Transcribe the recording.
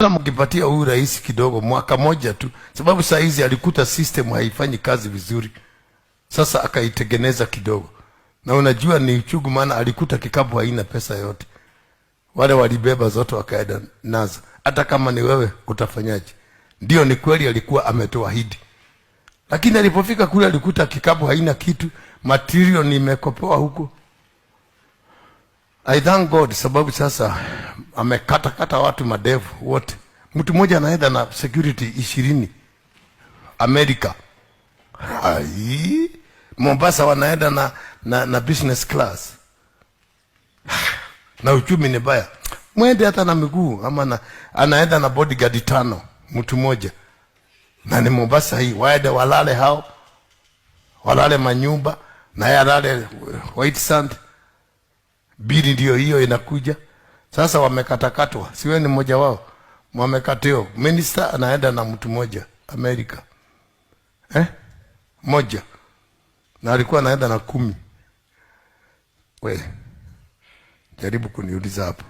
Mkipatia huyu rais kidogo mwaka moja tu, sababu saa hizi alikuta system haifanyi kazi vizuri, sasa akaitengeneza kidogo. Na unajua ni uchungu, maana alikuta kikapu haina pesa yote, wale walibeba zote wakaenda nazo. Hata kama ni wewe utafanyaje? Ndio, ni kweli alikuwa ametuahidi, lakini alipofika kule alikuta kikapu haina kitu, material nimekopewa huko. I thank God sababu sasa amekatakata watu madevu wote. Mtu mmoja anaenda na security 20 Amerika. Ai, Mombasa wanaenda na business class na uchumi ni baya, mwende hata na miguu ama anaenda na bodyguard tano mtu mmoja, na ni Mombasa hii, waende walale hao, walale manyumba na yeye alale white sand. Bili ndio hiyo inakuja sasa, wamekatakatwa, siwe ni mmoja wao, wamekatio. Minister anaenda na mtu mmoja Amerika, eh? Moja, na alikuwa anaenda na 10. We jaribu kuniuliza hapo.